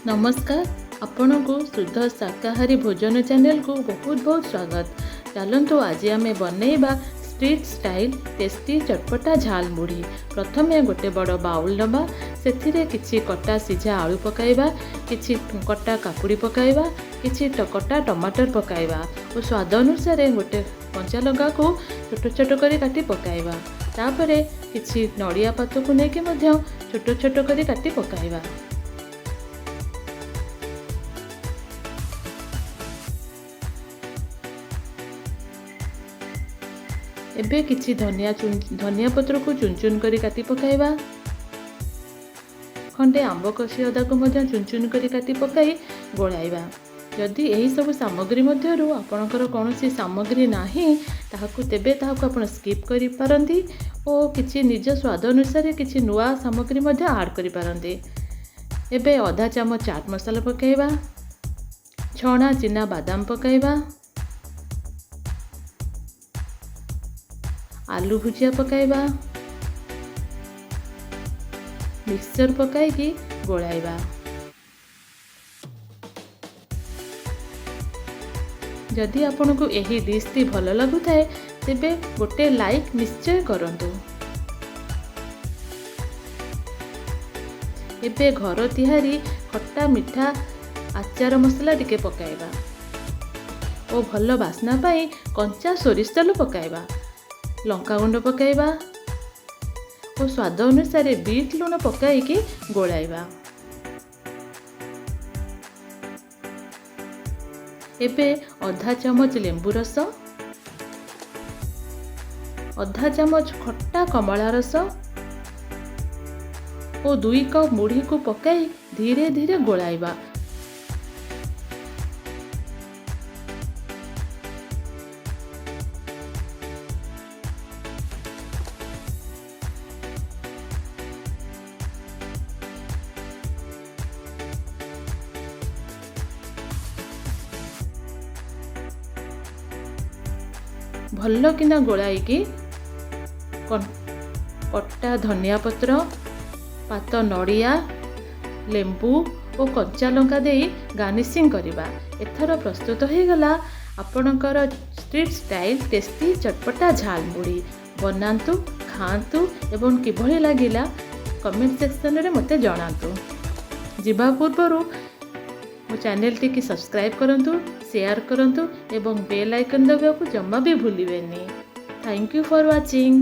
ନମସ୍କାର, ଆପଣଙ୍କୁ ଶୁଦ୍ଧ ଶାକାହାରୀ ଭୋଜନ ଚ୍ୟାନେଲକୁ ବହୁତ ବହୁତ ସ୍ୱାଗତ। ଚାଲନ୍ତୁ, ଆଜି ଆମେ ବନେଇବା ଷ୍ଟ୍ରିଟ୍ ଷ୍ଟାଇଲ୍ ଟେଷ୍ଟି ଚଟପଟା ଝାଲ ମୁଢ଼ି। ପ୍ରଥମେ ଗୋଟେ ବଡ଼ ବାଉଲ୍ ନେବା। ସେଥିରେ କିଛି କଟା ସିଝା ଆଳୁ ପକାଇବା, କିଛି କଟା କାକୁଡ଼ି ପକାଇବା, କିଛି କଟା ଟମାଟର ପକାଇବା ଓ ସ୍ୱାଦ ଅନୁସାରେ ଗୋଟେ କଞ୍ଚା ଲଙ୍କାକୁ ଛୋଟ ଛୋଟ କରି କାଟି ପକାଇବା। ତାପରେ କିଛି ନଡ଼ିଆ ପାତକୁ ନେଇକି ମଧ୍ୟ ଛୋଟ ଛୋଟ କରି କାଟି ପକାଇବା। ଏବେ କିଛି ଧନିଆ ପତ୍ରକୁ ଚୁନ ଚୁନ କରି କାଟି ପକାଇବା। ଖଣ୍ଡେ ଆମ୍ବ କଷି ଅଦାକୁ ମଧ୍ୟ ଚୁନ ଚୁନ କରି କାଟି ପକାଇ ଗୋଳାଇବା। ଯଦି ଏହିସବୁ ସାମଗ୍ରୀ ମଧ୍ୟରୁ ଆପଣଙ୍କର କୌଣସି ସାମଗ୍ରୀ ନାହିଁ, ତେବେ ତାହାକୁ ଆପଣ ସ୍କିପ୍ କରିପାରନ୍ତି ଓ କିଛି ନିଜ ସ୍ୱାଦ ଅନୁସାରେ କିଛି ନୂଆ ସାମଗ୍ରୀ ମଧ୍ୟ ଆଡ଼୍ କରିପାରନ୍ତି। ଏବେ ଅଧା ଚାମଚ ଚାଟ୍ ମସଲା ପକାଇବା, ଛଣା ଚିନା ବାଦାମ ପକାଇବା, ଆଲୁ ଭୁଜିଆ ପକାଇବା, ମିକ୍ସଚର୍ ପକାଇକି ଗୋଳାଇବା। ଯଦି ଆପଣଙ୍କୁ ଏହି ଡିଶ୍ଟି ଭଲ ଲାଗୁଥାଏ, ତେବେ ଗୋଟେ ଲାଇକ୍ ନିଶ୍ଚୟ କରନ୍ତୁ। ଏବେ ଘର ତିଆରି ଖଟା ମିଠା ଆଚାର ମସଲା ଟିକେ ପକାଇବା ଓ ଭଲ ବାସ୍ନା ପାଇଁ କଞ୍ଚା ସୋରିଷ ତେଲ ପକାଇବା, ଲଙ୍କାଗୁଣ୍ଡ ପକାଇବା ଓ ସ୍ୱାଦ ଅନୁସାରେ ବିଟ୍ ଲୁଣ ପକାଇକି ଗୋଳାଇବା। ଏବେ ଅଧା ଚାମଚ ଲେମ୍ବୁ ରସ, ଅଧା ଚାମଚ ଖଟା କମଳା ରସ ଓ 2 କପ୍ ମୁଢ଼ିକୁ ପକାଇ ଧୀରେ ଧୀରେ ଗୋଳାଇବା। ଭଲ କିନା ଗୋଳାଇକି କଟା ଧନିଆ ପତ୍ର, ପାତ ନଡ଼ିଆ, ଲେମ୍ବୁ ଓ କଞ୍ଚା ଲଙ୍କା ଦେଇ ଗାର୍ନିସିଂ କରିବା। ଏଥର ପ୍ରସ୍ତୁତ ହୋଇଗଲା ଆପଣଙ୍କର ଷ୍ଟ୍ରିଟ୍ ଷ୍ଟାଇଲ୍ ଟେଷ୍ଟି ଚଟପଟା ଝାଲ ମୁଢ଼ି। ବନାନ୍ତୁ, ଖାଆନ୍ତୁ ଏବଂ କିଭଳି ଲାଗିଲା କମେଣ୍ଟ ସେକ୍ସନରେ ମୋତେ ଜଣାନ୍ତୁ। ଯିବା ପୂର୍ବରୁ ମୋ ଚ୍ୟାନେଲଟିକି ସବସ୍କ୍ରାଇବ୍ କରନ୍ତୁ, ସେୟାର କରନ୍ତୁ ଏବଂ ବେଲ୍ ଆଇକନ୍ ଦବାଇବାକୁ ଜମା ବି ଭୁଲିବେନି। Thank you for watching.